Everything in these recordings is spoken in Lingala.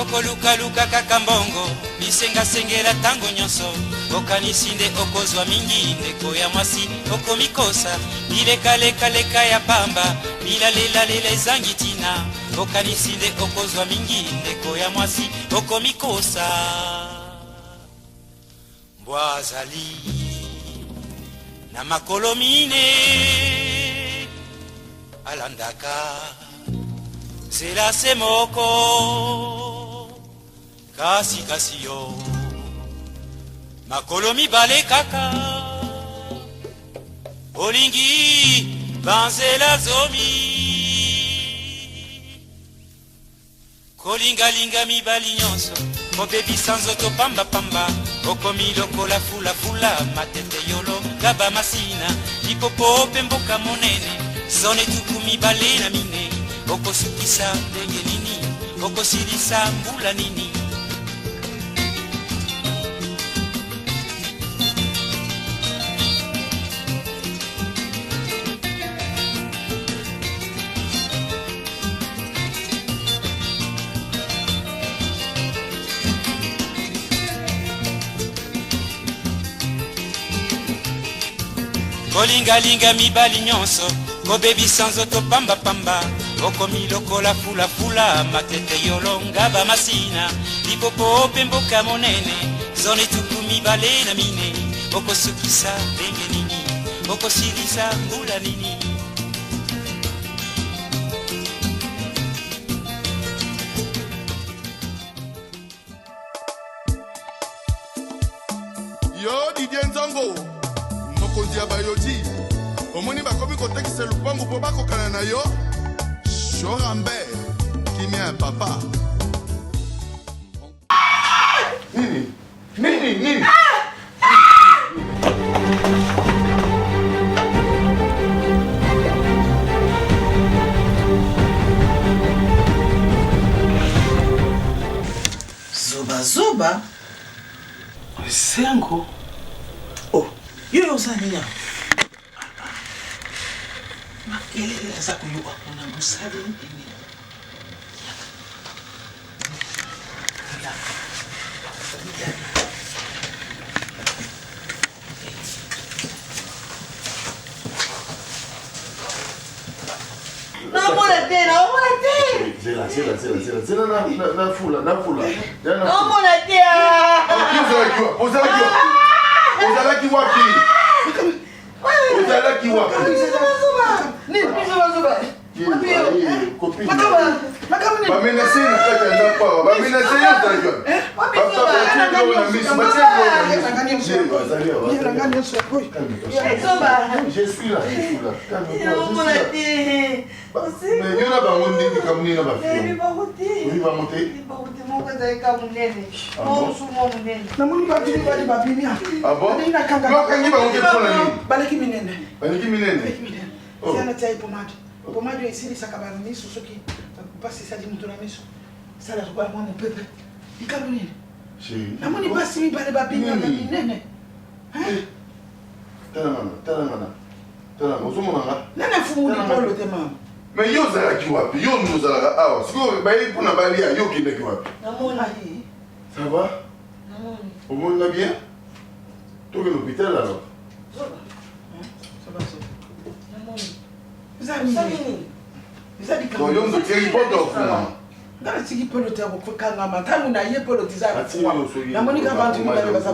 Yokolukaluka kaka mbongo, bisengasengela ntango nyonso, okanisi nde okozwa mingi. Ndeko ya mwasi, okomikosa, bilekalekaleka ya pamba, bilalelalela ezangi ntina, okanisi nde okozwa mingi. Ndeko ya mwasi, okomikosa. Mbwa azali na makolo mine, alandaka nzela se moko, kasi kasi yo makolo mibale kaka, olingi banzela zomi. Kolingalinga mibali nyonso, kobebisa nzoto pambapamba, okomi lokola fulafula, matete yolo, gaba masina, lipopo mpe mboka monene, zone 24, okosukisa ndenge nini, okosilisa mbula nini? Kolingalinga mibali nyonso, kobebisa nzoto pambapamba, okomi lokola fulafula, matete yolo, ngaba masina, lipopo mpe mboka monene, zone 24, okosukisa ndenge nini, okosilisa mbula nini? Yo Didier Nzongo, mokonzi ya bayoti, omoni bakomi kotekisa lupangu mpo bakokana na yo. Shorambe, kimia ya papa. Nini? Nini? Nini? Zoba zoba. Esengo. Oh, yo yo oza nini awa? Makelele aza koyoka kuna mosali nini? Naomona te, naomona te. Zela, zela, zela, zela, zela na na na fula, na fula. Naomona te. Ozalaki wapi? Ozalaki wapi? Ozalaki wapi? Ozalaki wapi? Bamenase na kati ya ndako awa, bamenase yo ozalaki wapi? Na miso, batie biloko na miso. Je suis là, je suis là. Mais yo na bango nde likambo nini na bafio? Oyebi bango te? Namoni bato mibali babimi. Ah bon? Yo akangi bango te mpo na nini? Baleki minene. Baleki minene. Oh. Sia natia ye pomade. Pomade oyo esilisaka ba miso soki mpasi esali moto na miso. Sala lokola mwa mopepe. Likambo nini? Namoni basi mibale babimi minene. Tala ngana, tala ngana. Tala ngana, ozomona nga? Nani afungoli polo te mama? Mais yo ozalaki wapi? Yo nde ozalaka awa. Sikoyo baye mpona balia, yo okendaki wapi? Namoni. Ça va? Namoni. Omoni nga bien? Tokende hôpital alors. Zoba. Yo moto otiaki porte ofungama. Nga natiki polo te ya kokangama ntango na ye polo te eza ya kofungwama. Namoni kaka bantu mibale baza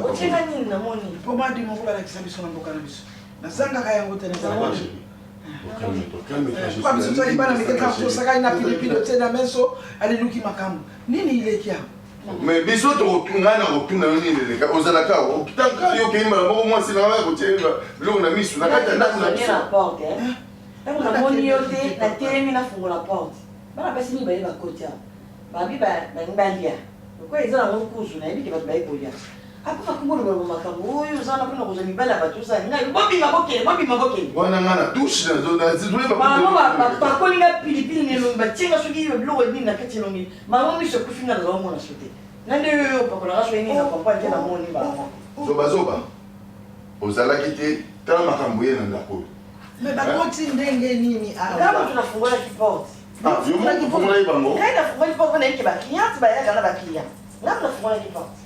pomade moko balakisa biso na mboka na biso, nazangaka yango te. Nazalaka kwa biso tozali bana mike, kaka tosakani na pilipili otie na meso. Aliluki makambo nini ileki awa? Mais biso ngai na kotuna yo nini eleka? Ozalaka okitaka yo okei mbala moko, mwasi na ngai kotia biloko na misu na kati ya ndako na biso. Ntango namoni yo te, natelemi, nafungola porte, bana basi mibale bakoti awa, babi balingi balia lokola eza nango kuzu. Nayebi ke bato baye kolia. Apres bakombo lobaloba makambo oyo oza wana mpona kozwa mibali ya bato. Osala ngai, bobima bokende, bobima bokende. Wana ngai na touche. Bango bapakoli nga pilipili na elongi, batie nga soki biloko nini na kati elongi. Bango miso ekufi, nga nazomona so te. Na nde oyo opakolaka so nini na comprendre te. Namoni bango. Zobazoba, ozalaki te. Tala makambo ye na ndako oyo. Me bakoti ndenge nini awa? Nga moto nafungolaki porte. Ah, yo moko ofungolaki bango? Ngai nafungoli porte mpo nayebi ke ba cliente bayaka na ba client. Ngai nafungolaki porte.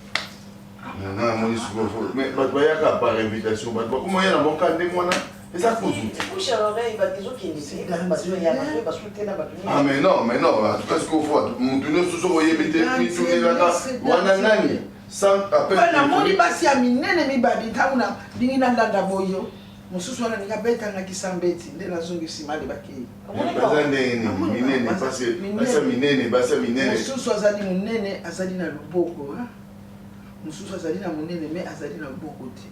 Nga namoni sikoyo mais bato bayaka par invitation, bato bakoma ya na bango kaka ndenge wana eza kuzu. Bouche à l'oreille bato ezokende te, bato bazoya bazoya basu te na bato nyonso. Ah mais non, mais non, en tout cas sikoyo fo bato motu nyonso soki oyebi te mitunelaka wana nani sans appel. Namoni basi ya minene mibali ntango nalingi nalanda boyo Mosusu wana alingi abeta nga kisambeti nde nazongi sima ale bakeyi. Baza ndenge nini? Minene basi basi ya minene basi ya minene. Mosusu azali munene azali na loboko hein. Mosusu azali na munene mais azali na loboko te.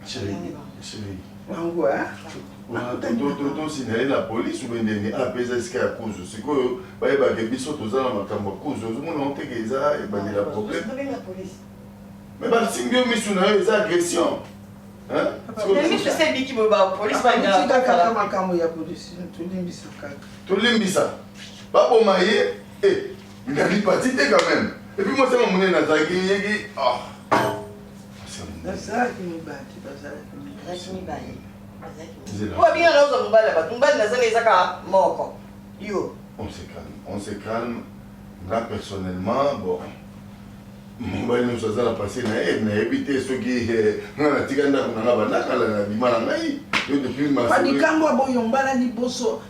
Chérie, chérie. Bango hein. Tosinale na police ou ndenge apesa esika ya kuzu sikoyo bayebake biso toza na makambo ya kuzu ozomona ngo teke eza ebandela problème. Mais ba simbi yo misu na yo eza agression. Hein? Misu ese ebiki boye ba police ba Tika kaka makambo ya police, tolimbisa kaka. Tolimbisa. Baboma ye eh nali parti te quand même. Et puis moi c'est mon monene nazalaki yeki ah. Bazalaki mibali, bazalaki mibali. Bazalaki mibali. Po babinga na ozwa mobali ya bato, mobali nazali eza kaka moko. Yo. On se calme, on se calme. Nga personnellement bon mobali nyonso aza na passé na ye nayebi te soki eh, nga natika ndako na nga banda kala na bima na ngai yo depuis malikambo aboyo mbala liboso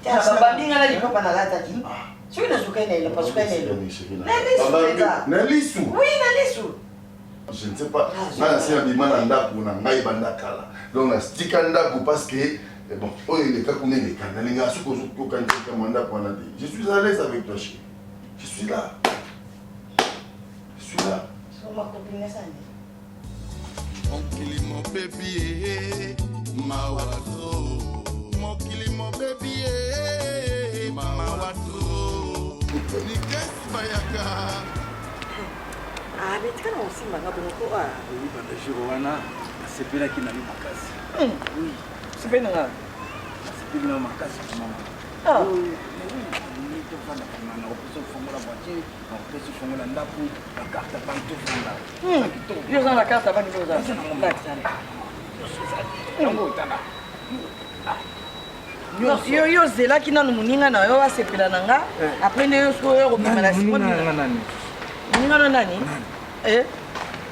babinga na lipapa nalataki ah. soki nazokaki na elapa sokaki na na lisu oui na lisu je ne sais pas nga nasi na bima na ndako na ngai banda kala donc nastika ndako parce que eh, bon oyo eleka kuna eleka nalingaka soki ozokokanisa likambo ya ndako wana te je suis à l'aise avec toi chérie Je suis là. Je suis là. Mokili mobebi ye mawa trop. Mokili mobebi ye mawa trop. Nikes bayaka. Ah, mais tika na osimba nga bongo ko ah. Oui, banda jour wana nasepelaki na yo makasi. Hmm. Oui. Sepeli na nga. Nasepeli na yo makasi mama. Ah. Tofanda vraiment nakopesa ofongola voiture nakopesa ofongola ndako bacarte ya banque tofanda hmm. yo oza na carte ya banque oza yango otala yo yo ozelaki nanu moninga na yo asepela na nga eh. après nde yo sikoyo okobima na sima moninga na nani eh?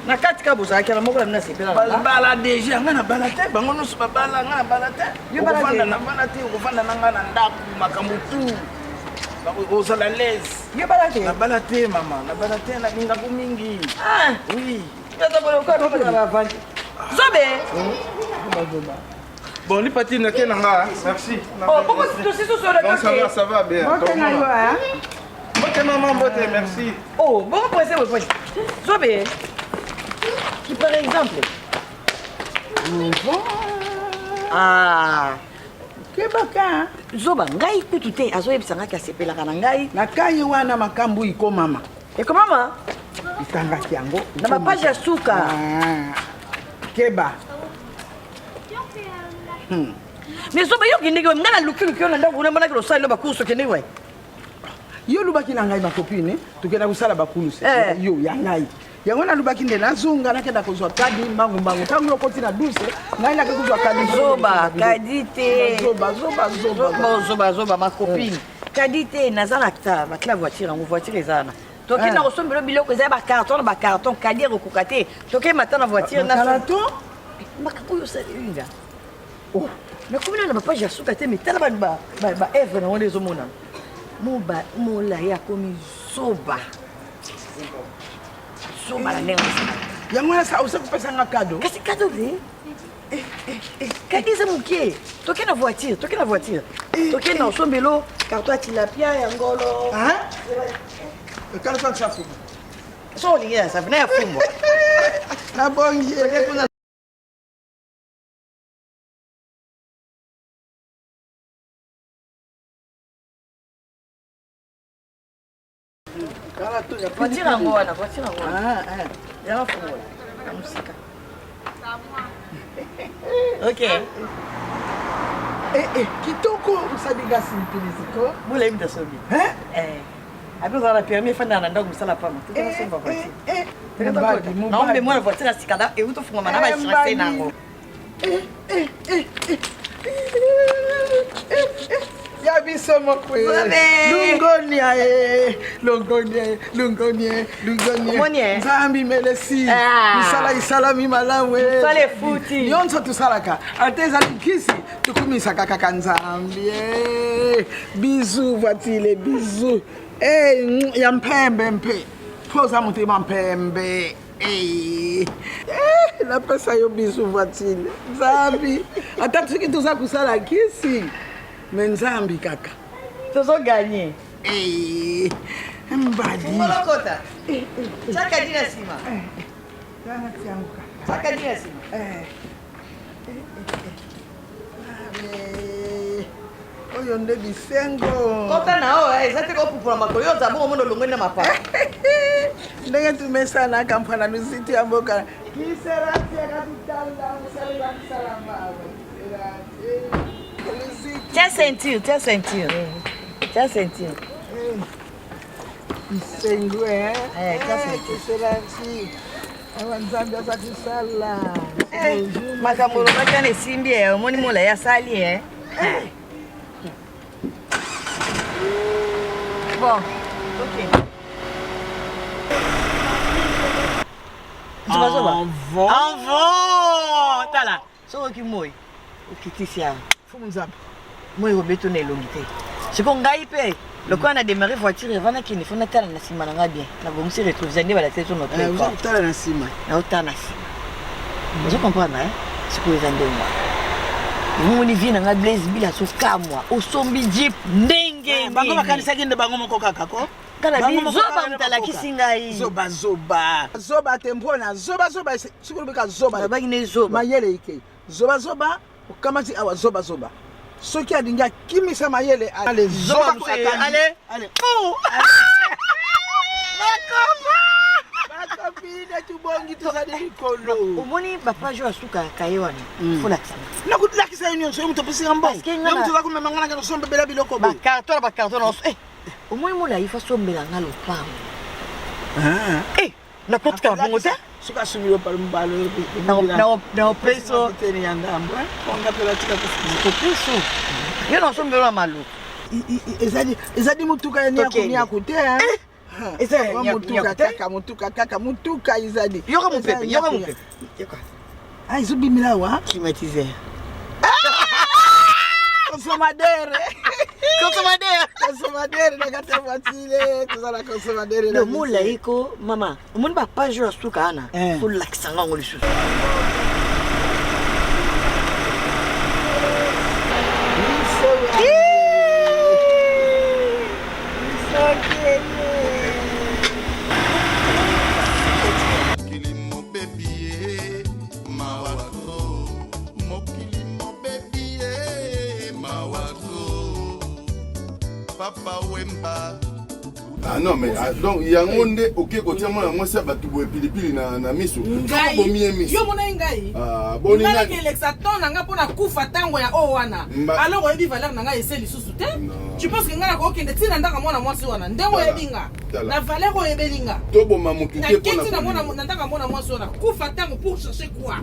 na kati kaka bozalaki na moko na bino asepela bala deja nga na bala te bango nyonso babala nga na bala te okofanda na bala te okofanda na nga na ndako makambo tout ozala l'aise yo bala te na bala te mama na bala te nalingako mingi ah. oui zobe Bon, lipati nake na nga, merci. Oh, bongo tosi soso la Ça va, ça va bien. Mbote na yo, hein? Mbote maman, mbote, merci. Oh, bongo presse boye. Zobe. Qui par exemple. Ah. Kebaka. Zoba, ngai kutu te azoyebisa ngai asepelaka na ngai. Na kai wana makambo ikomama. Ekomama? Itangaki yango. Na ba page ya suka. Ah. Keba. Hmm. Mais zoba yo okendeki wapi? Ngai nalukiluki yo na ndako kuna monaki losali no bacourse okendeki wapi? Yo olobaki na ngai bakopine tokenda kosala bakuluse eh. yo ya ngai yango nalobaki nde nazonga nakenda kozwa kadi mbangu mbangu ntango yo okoti na duse ngai nake kozwa kadi zoba kadi te zoba zoba zoba zoba zoba ma copine eh. kadi te naza na ta bakla voiture yango voiture eza wana tokenda eh. kosombela biloko eza bacarton na bacarton kadi ekokoka te tokei mata na voiture na carton makambo oyo osali nga oh, nakomi nano na bapage ya suka te mais tala baevre na wana ezomonana molai akomi zoba zoba na ndenge yango wana osa kopesa nga kado kasi kado te eh, eh, eh, kadi eza moke toke na voiture toke na voiture toke na osombelo carton ya tilapia ya ngolo carton ya fumbwa so olingi ya safi na ya fumbwa nabongi Voiture yango wana, voiture yango wana. Ah, ah. Yanga fungola. Na mosika. Ok. Eh, eh, kitoko osali nga surprise ko. Bola yebi tasobi. Hein? Eh. Abi ozala na permis efandaka na ndako mosala pamba. Tokosomba voiture. Eh, eh. Naombe mwana voiture ya sika euti ofungwama na ba chance na yango. Eh, eh, eh, eh. Ya biso moko lungonia e longonia e longonia e longonia nzambi melesi ah. misala isalami malamu e nyonso tosalaka ata ezali nkisi tokumisaka kaka nzambi e bizu voitile bizu e ya mpembe mpe mpo oza motema mpembe Eh, napesa yo bisu voitile nzambi ata soki toza kosala kisi me nzambi kaka tozoganye eh, mbadi ngolokota chakadi na nsima chakadi na nsima oyo nde bisengo kota na oyo eh, eza te kopupola makolo yo oza bongo omona olongoli na mapapa ndenge tumesanaka mpana luzitu ya mboka kiseratiaka tutanda mosalela kisalama tia ceinture tia ceinture tia ceinture bisengo eh, kiserati Awa Nzambe aza kosala. Eh, makambo olobaki wana esimbi eh, omoni molai asali eh. eh. Bon, ok. Zoba Envol. Envol. Tala, soki oki moi okitisi awa. Fumu Nzambe. Moi ekobeto na elongi te. Siko ngai mpe lokola na démarrer voiture avant nakende fo natala na nsima na ngai bien nabongisi rétroviseur nde balakisi biso na eh, na nsima naotala na nsima ozo comprendre eh? sikoyo eza ndenge wana omoni vie na ngai blaise bila azokamwa osombi jeep ndenge eh, bango bakanisaki nde bango moko kaka ko zoba moto alakisi ngai zoba zoba zoba te mpona zoba zoba soki olobika zoba babaki ne zoba mayele ike zoba zoba okamati awa zoba zoba soki alingi akimisa mayele ale zoba ale bakopine tubongi tozali likolo omoni bapage oyo asuka ya kaye wana mm. folakisanga nakolakisa yo nyonso yo moto opesika mbongo yo moto oza komema nga nanga nosombebela biloko bakarton na bakarton na eh, omoni molai fo asombela nga lopango ah. eh, nakotikala bongo te soki asumi yo mbalo naopeso ya ndambo onga mpe batika kopeso yo nasombelo na maluku ezali motuka ya niaku te eh, motuka kaka motuka kaka motuka ezali yoka mopepe yoka mopepe ah ezobimela awa climatiseur consommateur consommateur consommateur na kati ya voiture toza na consommateur na molai ko mama omoni bapage oyo ya suka wana eh. kolakisa nga yango lisusu Papa Wemba. Ah non mais ah, donc yango nde oke kotia mwana mwasi ya bato boye pilipili na, na miso bomi ye miso yo monai ngai ah, boni ngai nakelekisa temps na ngai mpo na kufa ntango ya oyo wana alors oyebi valeur na ngai ese lisusu te tu penses que ngai nakokende ntina ndako ya mwana mwasi wana ndenge oyebi nga na valeur oyebeli nga toboma motu te naketi na mwana na ndako ya mwana mwasi wana kufa ntango pour chercher quoi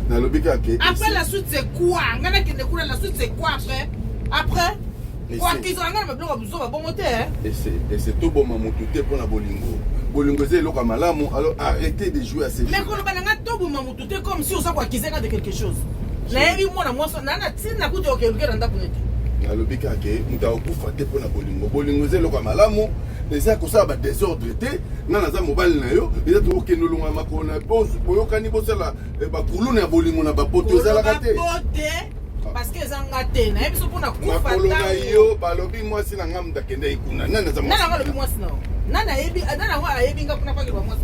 nalobi kaka ke après la suite c'est quoi ngai nakende kuna la suite c'est quoi après après koakizaka ngai na babiloko ya buzoba bongo te ese ese toboma motu te mpo na bolingo bolingo eza eloko ya malamu alors arrêtez de jouer à ces mais koloba na ngai toboma motu te comme si oza koakize ngai de quelque chose nayebi mwana mwasi na na ntina kutu okeluke na ndako nete nalobi kaka ke moto akokufa te mpo na bolingo bolingo eza eloko ya malamu eza kosala ba desordre te nga naza mobali na yo eza tokokende olonga makolo na boyokani bosala eh, bakuluna ya bolingo na bapoto ezalaka te parce que eza nga te nayebi so mpona kufa makolo na yo balobi mwasi na nga moto akendaki kuna nani aza nani yango alobi mwasi na yo nani ayebi nani yango ayebi nga kuna kwakeba mwasi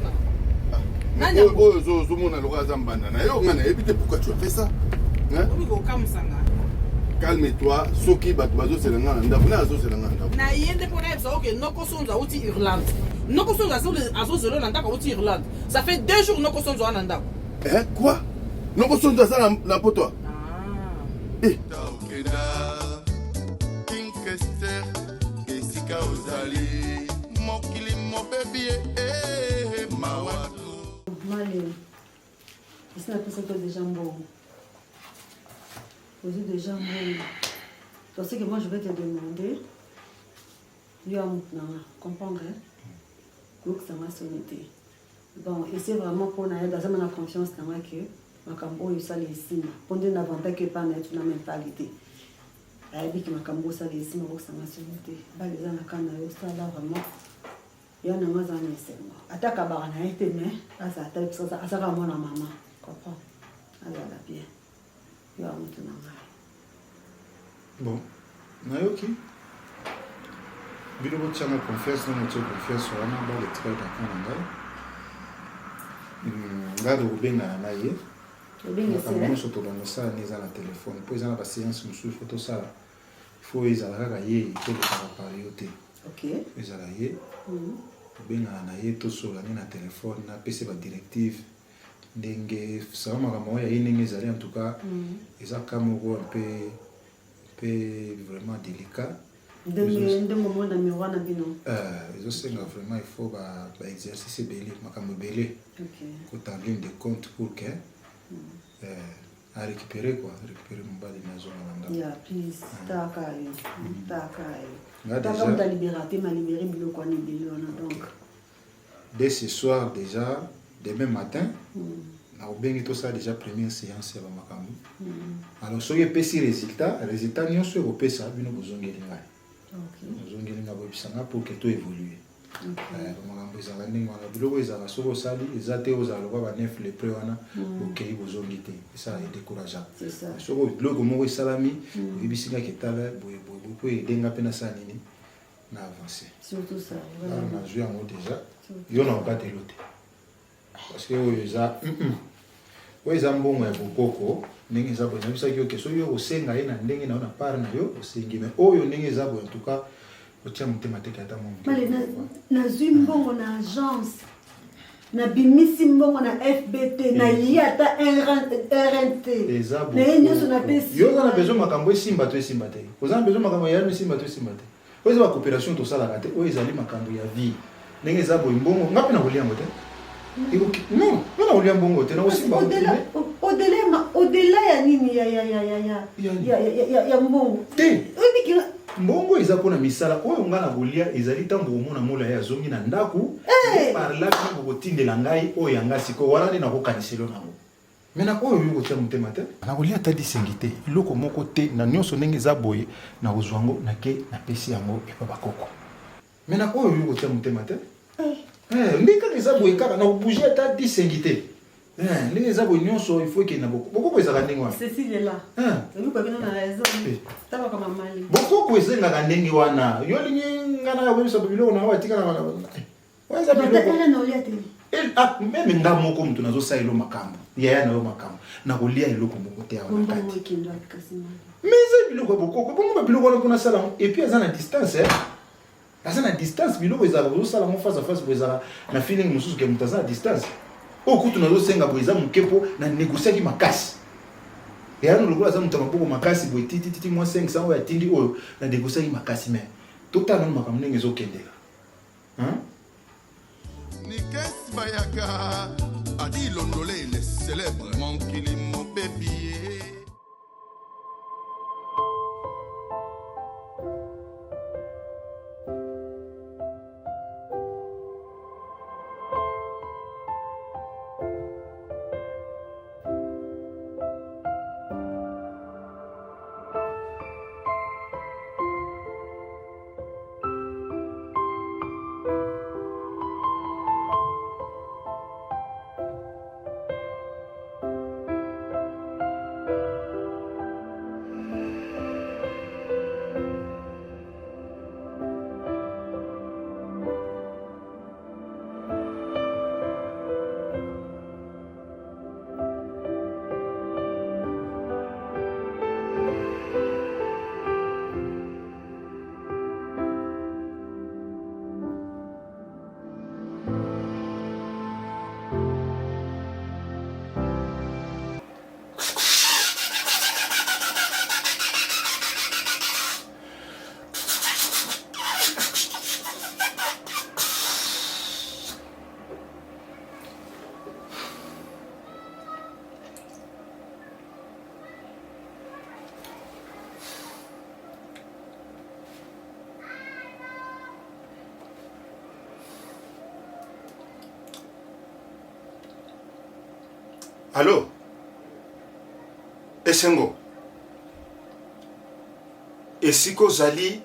na ah, oyo ozomona lokola aza mbanda na yo nga nayebi te pourquoi tu as fait ça obi kokamwisa nga calme toi soki bato bazosela nga na ndako na azosela nga na ndako na ye nde mpo nayebisa oke noko sonzo auti irlande noko sonzo azozela na ndako auti irlande ça fait deux jours noko sonzo wana na ndako eh, quoi noko sonzo aza na poto ah. eh. esika ozali mokili mobebi eh, mawa Maleo, esi napesaki yo deja mbongo. Ozwi déjà mbongo. Donc ce que moi je vais te demander, yo ya motu na nga, comprendre? Koyokisa nga soni te. Bon, et c'est vraiment mpo na ye, aza na confiance na nga que makambo oyo osala esimba. Mpo nde na vantaki epai na ye tuna mentalité. Ayebi ke makambo osala esimba, koyokisa nga soni te. Bale eza na ka na yo, osala vraiment ya na nga aza na esengo. Ata akabaka na ye te, mais azala ata aza kaka mwana mama. Comprendre? Azala bien. Yo ya moto na ngai. Bon, nayoki bino botianga confiance na motie confiance wana bale etikali na camp na ngai. Ngai tokobengana na ye makambo nyonso tobanda osala nde eza na telefone mpo eza na baséance mosusu fo tosala fo ezala kaka ye tolekaka par yo te ezala ye tobengana na ye tosola nde na telefone napesi badirective ndenge sama makambo yango ya ye ndenge ezali en tout cas mm. eza cas moko un peu peu vraiment délicat ndenge ndenge omona miroir na bino euh, ezosenga vraiment il faut ba, ba exercice ebele makambo ebele kota en ligne de compte pour que mm. euh, à récupérer quoi récupérer mobali nazonga na ndako yeah, please mm. taka yo mm. taka yo taka moto alibera te malibere biloko wana ebele wana donc Dès ce soir déjà, demain matin, nakobengi tosala déjà première séance ya bamakambo. Alors soki epesi résultat, résultat nyonso ekopesa bino bozongeli ngai. Bozongeli ngai boyebisa ngai pour que to évoluer. Makambo ezalaka ndenge wana, biloko ezalaka soki osali eza te ozala lokola ba neuf lepre wana okei bozongi te, esala edécourageant. Soki biloko moko esalami, oyebisi ngai ketala boye boye boye po ede ngai mpe nasala nini na avance. Surtout ça. Vraiment. Nazwi yango déjà. Yo na okatelo te. Parce que oyo eza oyo eza mbongo ya bokoko ndenge eza boye nayebisaki yo ke soki yo osenga ye na ndenge na yo na part na yo osengi mais oyo ndenge eza boye en tout cas otia motema teke ata mwa moke. Nazwi mbongo na agence nabimisi mbongo na fbt naye ata rnt naye nyonso napesi yo oza na besoin makambo esimba to esimba te oza na besoin makambo ya esimba to esimba te oyo eza bacoopération tosalaka te oyo ezali makambo ya vie ndenge eza boye mbongo nga mpe nakolia yango te non nga nakolia mbongo te nakosimba odela ya nini ya mbongo te mbongo eza mpona misala oyo ngai nakolia ezali ntango bokomona mola ye azongi na ndako par là bino bokotindela ngai oyo ya ngai sikoyo wana nde nakokaniselo nango me na oyo oyo kotia motema te nakolia ata lisengi te eloko moko te na nyonso ndenge eza boye nakozwa yango nake napesi yango epa bakoko me na oyo oyo kotia motema te nde kaka eza boye kaka nakobouge ata lisengi te Eh, ndenge eza boye nyonso il faut ekende na bokoko. Bokoko ezalaka ndenge wana. Cécile est là. Eh. Oyoki na raison. Eh. Tabaka mamali. Bokoko ezengaka ndenge wana. Yo lingi nga na koyebisa biloko na yo atikala na. Oyo eza biloko. Eh, ah, meme nga moko moto nazosala elo makambo. Yaya na yo makambo. Nakolia eloko moko te awa na kati. Mais eza biloko ya bokoko. Bongo ba biloko wana mpona sala yango. Et puis aza na distance eh. Aza na distance biloko ezalaka bozosala yango face à face boye ezalaka na feeling mosusu ke moto aza na distance oyo kutu nazosenga boye eza moke mpo na negociaki makasi eyano lokola aza moto ya maboko makasi boye titititi mwa 500 oyo atindi oyo na negociaki makasi mais totala nano makambo ndenge ezokendela hein? Nikes Bayaka Adi Londole le célèbre Mokili mobebi Allo Esengo esika ozali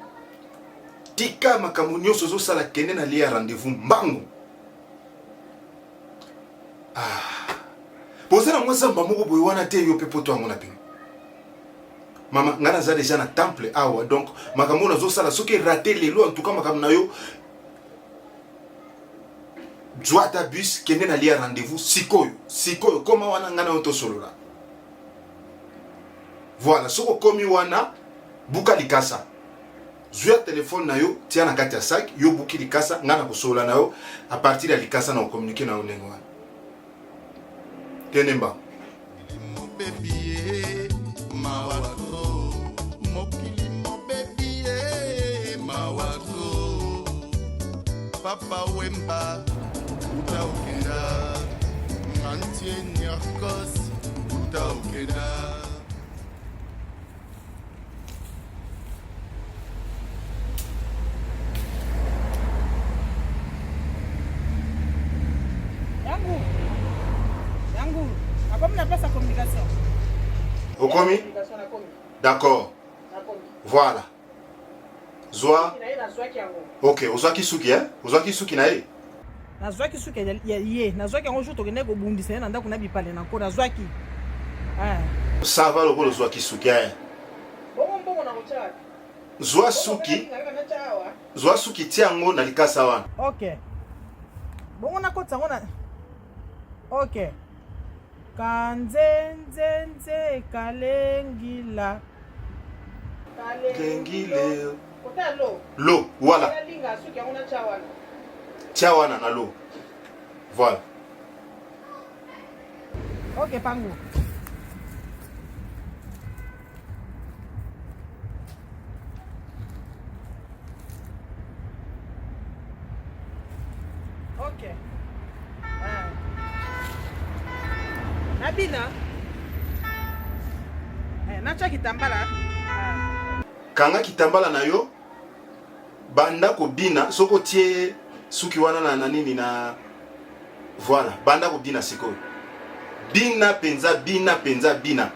tika makambo nyonso ozosala kende na lia rendez-vous mbangu ah. boza na mwa zamba moko boye wana te yo mpe poto yango na bino mama ngai naza deja na temple awa donc makambo oyo nazosala soki rate lelo en tout cas makambo na yo zwa ata bus kende na lia rendez-vous sikoyo sikoyo koma wana ngai na yo tosolola voilà soki okomi wana buka likasa zwa telefone na yo tia na kati ya sac yo buki likasa ngai nakosolola na yo a partir ya likasa na kokommunike na yo ndenge wana kende mbangu Papa Wemba, uta okenda, Mantie Nyarkos, uta okenda. Yangu. Yangu. Nakomi na place ya communication. Okomi? D'accord. Voilà. Zwa. Ok, ozwaki suki hein? Ozwaki suki na ye? Nazwaki suki ya ye. Nazwaki yango jour tokendaki kobundisa ye na ndako na bipale na nko. Nazwaki. Eh. Ça va lokola ozwaki suki hein? Bongo mbongo na kotia wapi? Zwa suki. Zwa suki tia yango na likasa wana. Ok. Bongo nakotisa yango na Ok. Kanzenzenze kalengila. Kalengile. Kota lo. Lo, voilà. Linga suki yango na tia wana. Tia wana na lo. Voilà. Ok, pangu. Ok. Ah. Nabina. Eh, natya kitambala. Ah. Kanga kitambala na yo banda kobina soki otie suki wana na, na nini na voilà banda kobina sikoyo bina mpenza bina mpenza bina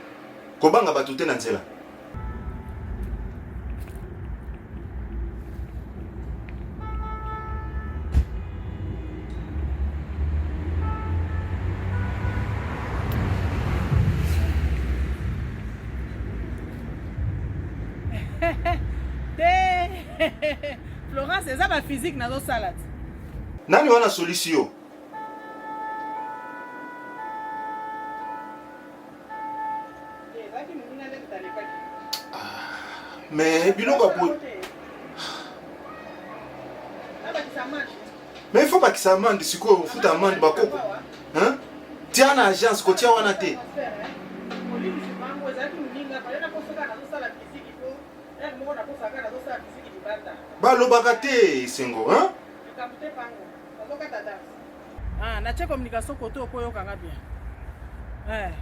kobanga bato te na nzela te florence eza baphysique nazosala te nani wana asolisi yo Mais biloko ya boye mais il faut bakisa amande sikoyo ofuta amande bakoko hein? tia na agence kotia wana te balobaka te esengo hein? Ah, natie communication kote okoyoka nga bien eh.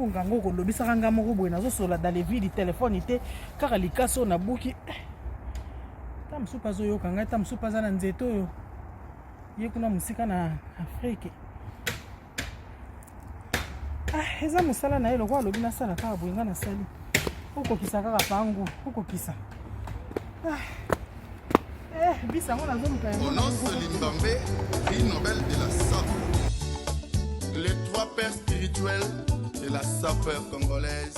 oyo ngango okolobisaka nga moko boye nazosola dans le vide telefone te kaka likasi oyo nabuki eh. ta mosusu mpe azoyoka ngai ta mosusu mpe aza na nzete oyo ye kuna mosika na afrike ah, eza mosala na ye lokola alobi nasala kaka boye nga nasali okokisa kaka pangu okokisa ah. eh, bisa yango nazoluka yango Limbambe, prix Nobel de la SAP. Les trois pères spirituels de la sapeur congolaise.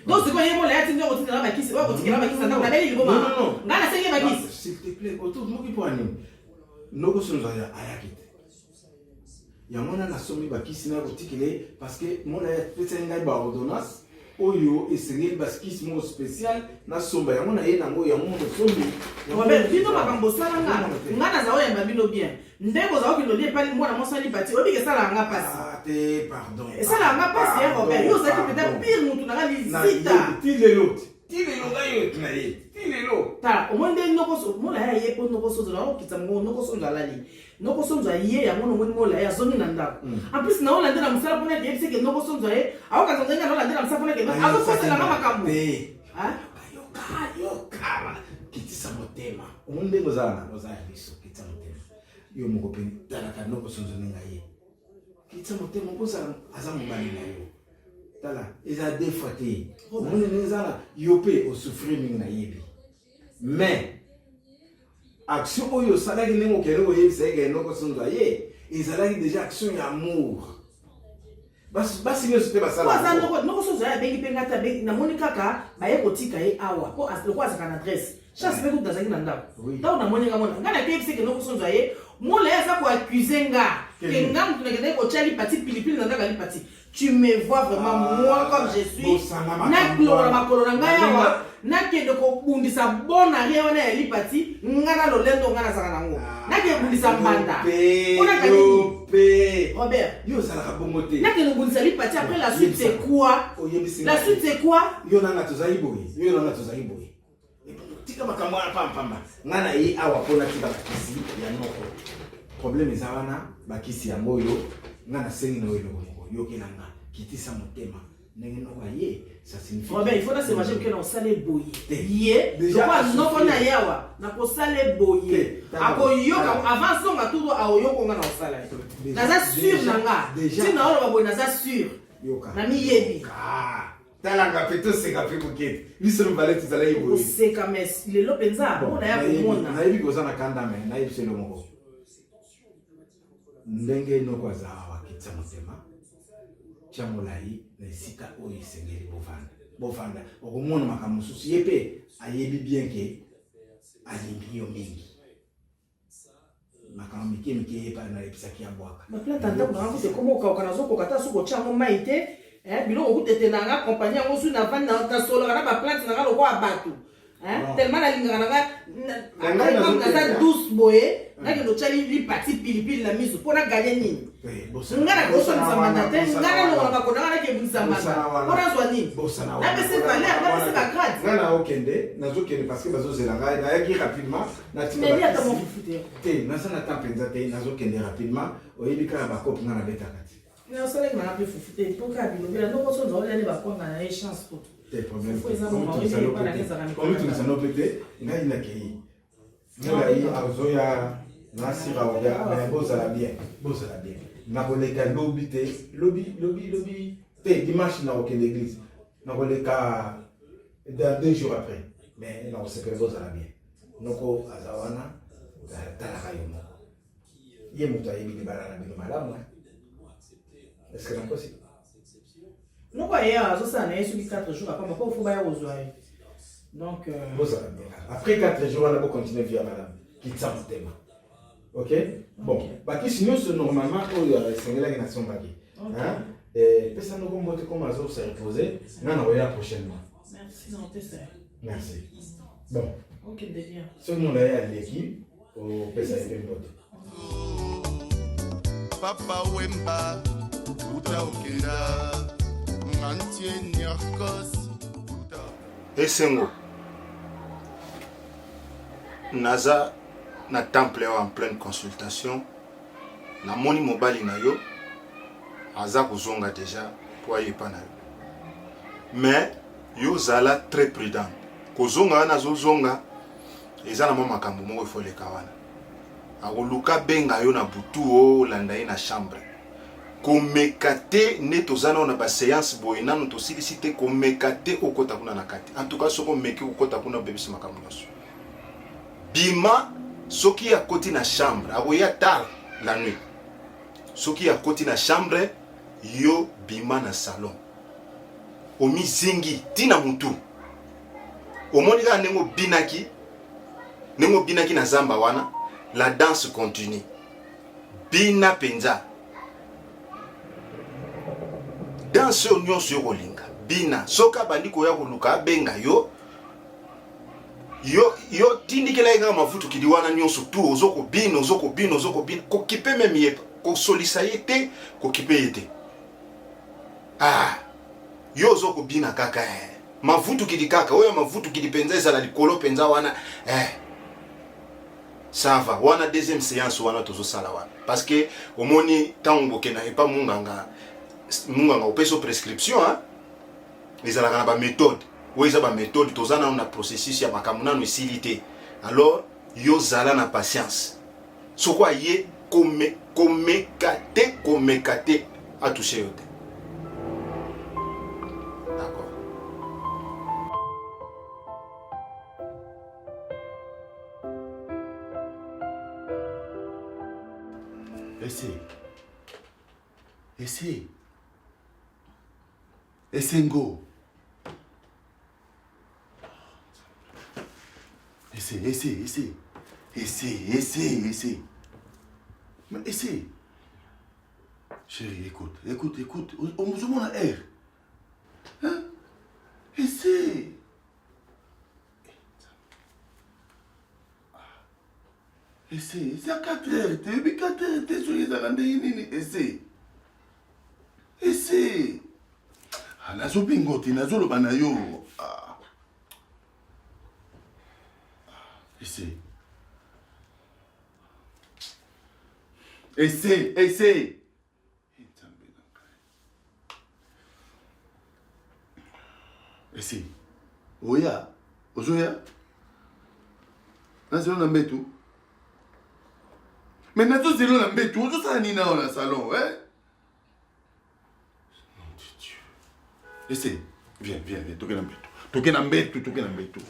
Donc sikoyo ye mola yati nde okotikela bakisi oyo akotikela bakisi na ndako nabeli liboma ngai nasengi bakisi. S'il te plaît, otomoki mpo ya nini? Noko sonzo ayaki te. Yango wana nasombi bakisi na kotikela ye parce que mona ye apesaki ngai ba ordonnance oyo esengeli bakisi moko spécial nasomba yango na ye nango yango moko osombi. Robert, bino makambo bosala nga nga naza oyamba bino bien nde boza kokende olia epai mwana mwasi ali pati oyebi ke esalaka nga mpasi ah, te pardon esalaka nga mpasi ya Robert yo ozalaki mpenza pire mutu na nga lizita ti lelo ti lelo ngai oyo na ye ti lelo tala omoni nde noko mola ya ye mpo noko sonzo nakokitisa mongongo noko sonzo alali noko sonzo aye yango nomoni mola ye azongi na ndako mm. en plus naolande na mosala mpona keyebisi ke noko sonzo aye aokanisa ndenge naolande na mosala mpona ke azokosela nga makambo yoka yoka kitisa motema omoni ndenge ozala na oza ya biso kitisa motema yo moko mpe talaka noko sonzo ndenge aye kitisa motema okozala aza mobali na yo tala eza deux fois te omoni ndenge eza na yo mpe osouffrir mingi nayebi mais action oyo osalaki ndenge okende koyebisa ye kende okosonza ye ezalaki déjà action ya amour basi nyonso te basala noko sonzo ye abengi mpe ngai te namoni kaka baye kotika ye awa mpo lokola azalaka na adresse chance mpe kutu nazalaki na ndako ntango namoni nga mona ngai nakeyebisi ke noko sonzo ye mola ye aza koaccuse nga ke nga motu nakendaki kotya lipati pilipili na ndako ya lipati Tu me vois vraiment ah, moi comme je suis. Nakolongola makolo na ngai awa nakende kobundisa bon aria wana ya lipati nga na lolendo nga nazalaka nango ah, nakende kobundisa mbanda Robert yo ozalaka bongo te nakende kobundisa lipati après la suite c'est quoi la suite c'est quoi yo nanga tozali boye yo nanga tozali boye tika makambo wana pampamba ngai na ye awa mpo natika bakisi ya noko problème eza wana bakisi yango oyo ngai nasengi na yo eloko moko yokela nga kitisa motema ndenge noko aye ça signifie Robert, il faut na se manger moke na osala boye ye lokola noko na ye awa nakosala boye akoyoka avant zonga tutu aoyoka nga na kosala ye naza sur na nga ntina oloba boye naza sur namiyebi tala nga mpe toseka mpe moke te biso mibale tozalaki boye koseka mais lelo mpenza mpo na ya komona nayebi koza na kanda me nayebi biso elo moko ndenge noko aza awa kitisa motema tya molai na esika oyo esengeli bovanda bovanda okomona makambo mosusu ye mpe ayebi bien ke alingi yo mingi makambo mike mike ye epai nayebisaki abwaka baplante ya ndako nanga kutu ekoma okauka nazokoka ata soki otya yango mai te eh, biloko kutete na nga kompani yango zwi navandi nasolaka na baplante na nga lokola bato eh, tellement nalingaka na nga naza douce boye nakende otya lipati pilipili na miso mpo naganye nini nga nakoswanisa mbanda te nga nalongola makolo nanga nakebundisa mbanda mpo nazwa nini napesi valeur napesi bagrade nga naokende nazokende parce que bazozela ngai nayaki rapidement te naza na temps mpenza te nazokende rapidement oyebi kaka bakope nga nabetaka te nasalaki nanga mpe fufu te mpo kaka bilobela noko sonza olia nde bakwanga na ye chance kutu te problème komitungisa no mpe te ngai nakei ngai azoya nasira oya mais bozala bien bozala bien nakoleka lobi te lobi lobi lobi te dimanche nakokende église nakoleka dans deux jours après mais nakosepela bozala bien noko aza wana talaka yo moko ye moto ayebi libala na bino malamu est ce que nakosi noko aye awa azosala na ye soki 4 jours apamba mpo fo baya kozwa ye donc euh, bozala bien après 4 jours wana bocontinue vie ya malamu kitisa motema ok bon bakisi nyonso normalement oyo esengelaki nasombaki eh, pesa noko mbote comme azo se reposer nga nakoya prochainement merci naopesa merci bon okende bien soki molaye aleki opesa ye mpe mbote papa wemba uta okenda ngantie niarkos esengo naza na temple awa en pleine consultation namoni mobali na yo aza kozonga deja mpo aye epa na yo mais yo zala très prudent kozonga wana azozonga eza na mwa makambo moko ifo eleka wana akoluka benga yo na butu o olanda ye na chambre komeka te nde toza nao na baseance boye nano tosilisi te komeka te okota kuna na kati en tout cas soki omeki kokota kuna obebisi makambo nyonso bima soki akoti na chambre akoya tard. la nuit. Soki akoti na chambre, yo bima na salon. Omizingi ti na mutu. Omoni kaka ndenge obinaki, ndenge obinaki na zamba wana, la danse continue. Bina penza. Danse oyo nyonso yo kolinga. Bina. Soki abandi koya koluka abenga yo, yo yo tindikela ye kaka mavutukili wana nyonso tu ozo kobina ozo kobina ozo kobina kokipe meme ye kosolisa ye te kokipe ye te ah yo ozo kobina kaka eh. mavutukili kaka oyo mavutukili mpenza ezala likolo mpenza wana eh. ça va wana deuxième séance wana tozosala wana parce que omoni ntango bokenda epa munganga munganga opesi yo prescription hein? Ezalaka na ba methode oyo eza ba methode toza nanu na processus ya makambo nanu esili te alors yo zala na patience soko aye kome, komeka te komeka te atouche yo te d'accord Ese. Ese. Esengo. Ese, ese, ese. Ese, ese, ese. Mais ese. Chérie, écoute, écoute, écoute. Ozomona air. Hein? Ese. Ese, eza 4 heures te, oyebi 4 heures te soki ezalaka ndenge nini ese. Ese. Ah, nazobingo te, nazoloba na yo. Ah. Ese. Ese, ese. Ese. Oya, ozoya. Nazelo na mbetu. Mais nazozelo na mbetu, ozosala nini awa na salon, eh? Nom de Dieu. Ese, viens, viens, viens, toke na mbetu. Toke na mbetu, toke na mbetu.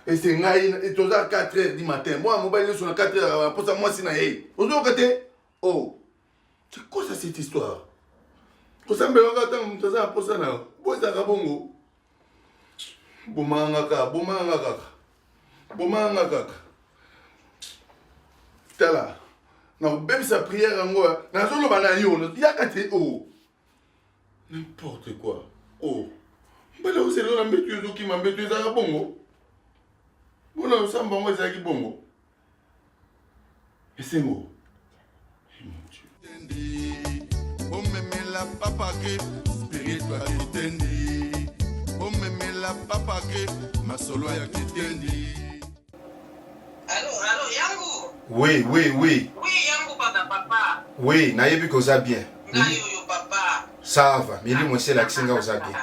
Ese ngai toza 4 heures du matin. Mwana mobali nyonso na 4 heures aposa mwasi na ye. Ozoyoka te? Oh. C'est quoi ça cette histoire? Kosambelaka ntango moto aza na posa na yo. Bo ezalaka bongo. Bomaka nga kaka, bomaka nga kaka. Bomaka nga kaka. Tala, nakobebisa prière yango, nazoloba na yo, yaka te oh. N'importe quoi. Oh. Mbala ozela na mbetu ezokima mbetu ezalaka bongo. Bona osamba yango ezalaki bongo. Esengo. Omemela papa grip spiritual kitendi omemela papa grip masolo ya kitendi Allo, allo, yangu. Oui, oui, oui. Oui, yangu bana papa. Oui, nayebi koza bien. Ngai oyo papa. Ça va, milimo esi elakisi nga oza bien.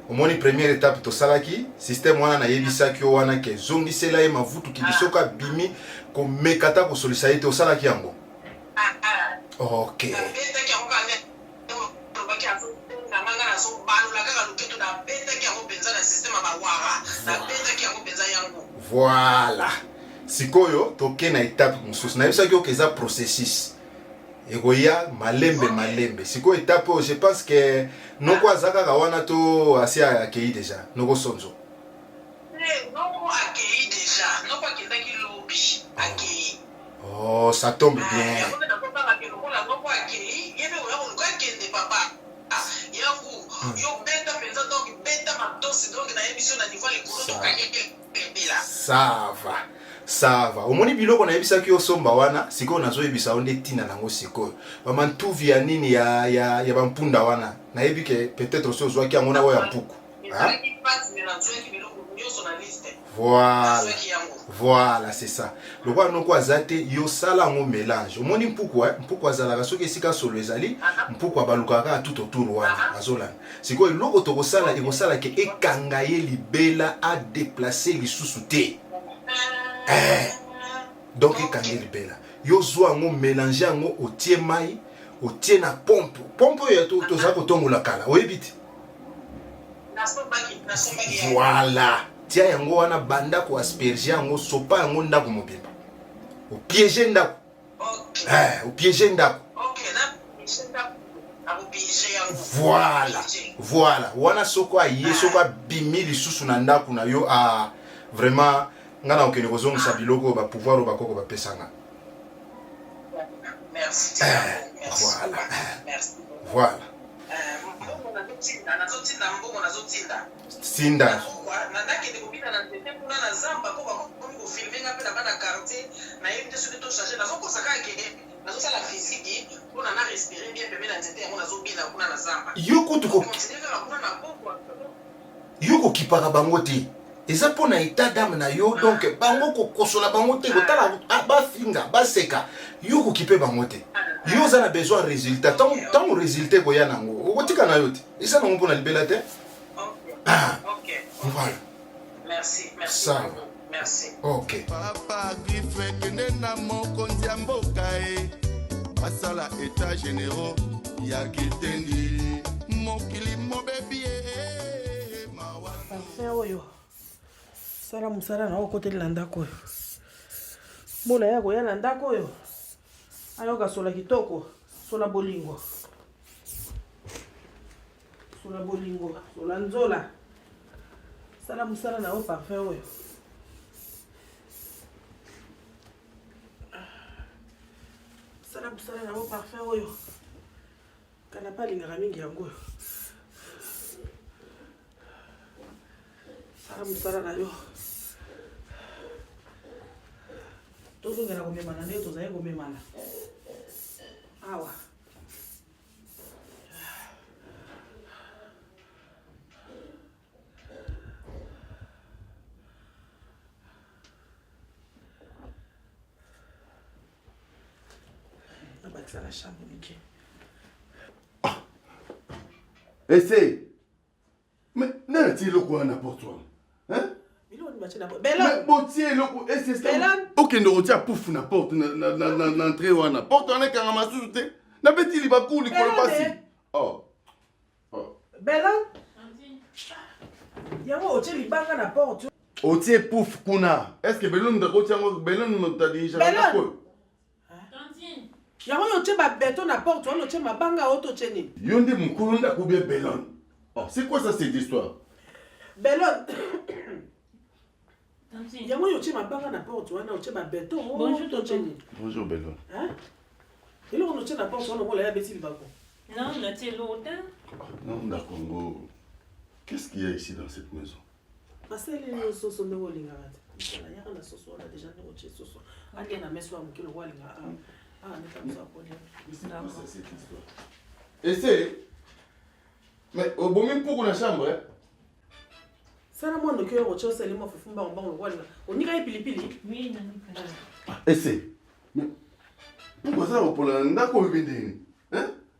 Omoni première étape tosalaki système wana nayebisaki yo wana ke zongisela ye mavutu kili soki abimi komeka ata kosolisa ye te osalaki yango. Ok. Nabetaki yango kaka nde olobaki azobenga nga nga nazobalola kaka loketo nabetaki yango mpenza na système ya bawara nabetaki yango mpenza yango. Voilà. Sikoyo toke na étape mosusu nayebisaki yo ke eza processus ekoya malembe malembe sikoyo etape oyo je pense que noko aza kaka wana to asi akei deja noko sonzo eh, noko akei deja noko akendaki lobi akei oh ça tombe ah, bien yango nde nazobanga ke lokola noko akei ye mpe oya koluka akende papa yango hmm. yo beta mpenza donc beta matosi donc nayebi so na niveau ya likolo tokangi Ça va. Ça va. Omoni biloko nayebisaki yo somba wana, sikoyo nazoyebisa yo nde ntina nango sikoyo. Ba mantuvi ya nini ya ya ya bampunda wana. Nayebi ke peut-être osi ozwaki yango na oyo ya mpuku. Hein? Voilà. Voilà, c'est ça. Lokola noko aza te, yo sala yango mélange. Omoni mpuku, hein? Mpuku azalaka soki esika solo ezali, mpuku abalukaka kaka tout autour wana. Azolanda. Sikoyo eloko tokosala ekosala ke ekanga ye libela a deplacer lisusu te. Eh, donc ekanga ye libela. Yo zwa yango mélanger yango otie mai otie na pompe. Pompe oyo tozala kotongola kala oyebi te. Voilà. Tia yango wana banda ko asperger yango sopa yango ndako mobimba. Opiéger ndako. Eh, opiege ndako. Voilà, voilà. Wana soko aye, soko abimi lisusu na ndako na yo, ah, vraiment nga na okende kozongisa biloko oyo bapouvoir oyo bakoko bapesa nga. Merci. Eh, voilà. Voilà. Nazotinda, nazotinda mbongo, nazotinda. Tinda. Nakende kobina na nzete kuna na zamba po bakomi kofilme nga mpe na bana quartier nayebi te soki to change nazokosa kaka ke nazosala fiziki mpona na respire bien pembe na nzete yango nazobina kuna na zamba. Yo kutu ko continue kaka kuna na pokwa. Yo kokipaka bango te eza mpo na etat d'âme na yo donc bango kokosola bango te kotala ah, bafinga baseka yo kokipe bango te yo oza na besoin résultat ntango résultat ekoya nango okotika na yo te eza nango mpo na libela te ah, voilà merci merci ça va merci ok papa griffe kende na mokonzi ya mboka e basala etat généraux ya kitendi mokili mobebi e mawa Parfum oyo sala mosala na okoteli na ndako oyo mona ya koya na ndako oyo ayoka sola kitoko sola bolingo sola bolingo sola nzola sala mosala na yo parfum oyo sala mosala na yo parfum oyo kanapa alingaka mingi yango oyo sala mosala na yo tozongela komemana nde tozali komemana awa nabakisa na chambre mike ah. Ese mais nani atie eloko wana na porte wana botie eloko okende kotia pufu na porte na entrée wana porte wana ekangama susu te nabeti libaku likolo pasi oh. oh. Belon yango otie libanga na porte otie pouf kuna est ce que belon moto akoti yango belon moto adirijaka ndako oyo yango yo otie babeton na porte wana otie mabanga oyo to otie nini yo nde mokolo ndako obie belon oh, c'est quoi ça cette histoire belon yango yo otie mabanga na porte wana otie babeton Bonjour, to otie nini bonjour belon eloko na otie na porte wana okola ya beti libako Non, natie eloko te. Non, ndako yango qu'est-ce qu'il y a ici dans cette maison basaleli yo soso ndenge olingaka te yaka na soso wana deja ndenge otie soso alia na meso ya moke lokola alingaka awa neta moso akolia ese mais obomi mpuku na chambre eh? sala mwa noki oyo otya osali mwa fufu mbango mbango lokola alinga onika ye pilipili ese mais mpuku aza kopola na ndako oyo mpe ndenge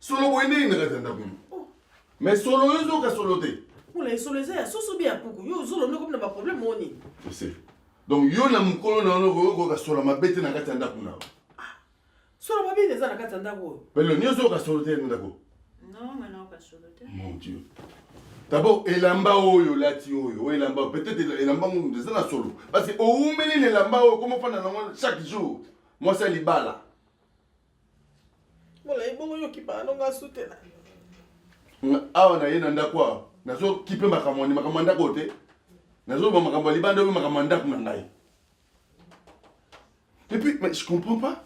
solo boye ndenge na kati ya ndako oh. mais solo oyo ezoyoka solo te mola solo eza ya soso bi ya puku yo ozolo nde komi na baproblème oni ese donc yo na mokolo na yo okoyoka solo mabe te na kati ya ndako na yo ah, solo mabe eza na kati ya ndako oyo pelo nyonso oyoka solo te na ndako non nga nayoka solo te mon dieu d'abord elamba oyo olati oyo oyo elamba peut-être elamba ngo eza na solo parce que owumeli na elamba oyo okoma ofanda nango chaque jour mwasi ya libala Mola ebongo yo kipaka no nga sutela. Awa na ye na ndako awa nazo kipe makambo ni makambo ya ndako te nazoloba makambo ya libanda oyo makambo ya ndako na ngai et puis mais je comprends pas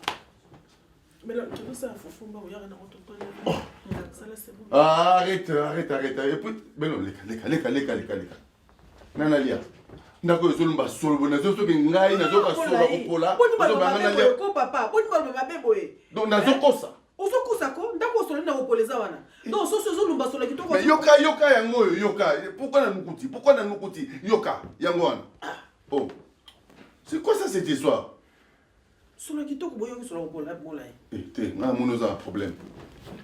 Mais là, tu veux ça, fufu mbango yaka na oh. Ah, arrête, arrête, arrête. Et puis, ben non, leka, leka, leka, leka, leka, leka. Nana lia. Ndako ezolumba solo boye nazo soki ngai nazoka solo kopola papa boni baloba mabe boye donc nazokosa ozokosa ko ndako osolo na kopola eza wana donc soso ezolumba solo kitoko mais yoka yoka yango oyo yoka pourquoi na nukuti pourquoi na nukuti yoka yango wana oh c'est quoi ça cette histoire Solo kitoko boyoki solo kopola molai. Eh, te ngai namoni oza na problème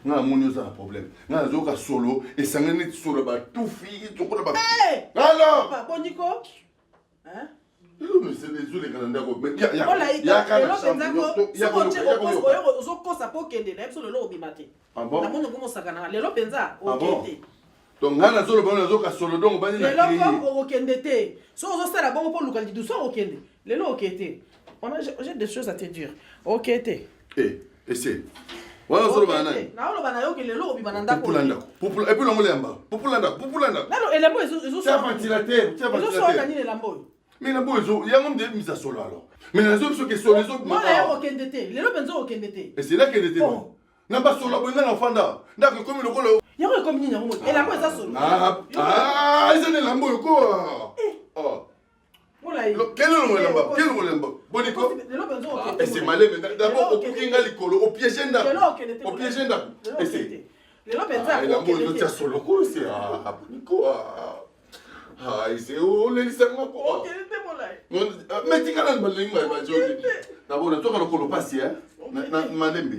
ngai namoni oza na problème ngai nazoyoka solo esangani neti solo batufi lokola ba eh! alors boniko ezoleka na ndako ozokosa mpo okende na ye biso lelo obima te ah namoni okomosakanaka lelo mpenza ah okende donc ngai nazoloba nazoka solo donc obandi na lelo okokende te soki ozosala bongo mpo oluka lidusu okokende lelo oke te on a j'ai des choses à te dire oke te. Eh, ese wana ozoloba na nani? Naoloba na yo ke lelo obima na ndako. Pupula ndako, pupula epuis longola yamba, pupula ndako, pupula ndako. Nano elembo ezo Tia ventilateur, tia ezoswana ventilateur. nini elambo oyo? Mais na boyo ezo yango nde ebimisa solo alors. Mais nazo biso ke solo ezobima. Mwana ya kokende te, lelo mpenza okende te. Eselakende te bon. Na basolo boye nga na ofanda. Ndako ekomi lokola Yango ekomi nini yango? Elambo eza solo. Ah, ah, eza na elamba oyo ko. Ah. Molai. Kende longola elamba, kende longola elamba. Boni ko? Lelo mpenza okende. Ese maleme d'abord obuki nga likolo, opiége ndako. Lelo okende te. Opiége ndako. Lelo Ese. okende te. Lelo mpenza Ah, elamba oyo okende ezotia te. solo ko ese. Ah, boni ko. Ah. Ah, ese olelisa nga ko. Okende te molai. Mais tika nanu balingi bajoki. D'abord natoka lokolo pasi hein. Na malembe.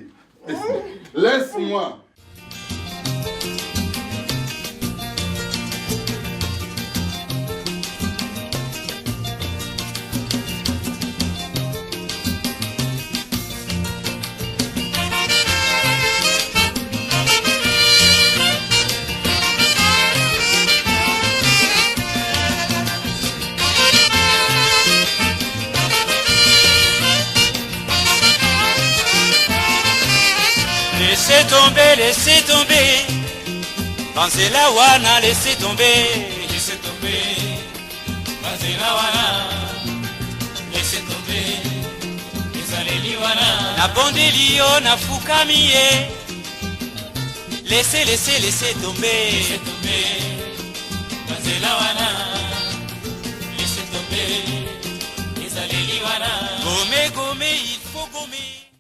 Laisse-moi. Laissez tomber, laissez tomber. Banzela wana, laissez tomber. Laissez tomber. Banzela wana. Laissez tomber. Ezaleli wana. Nabondeli yo, nafukami ye. Laissez, laissez, laissez tomber. Laissez tomber. Banzela wana. Laissez tomber. Ezaleli wana. Gommer, gommer, il faut gommer.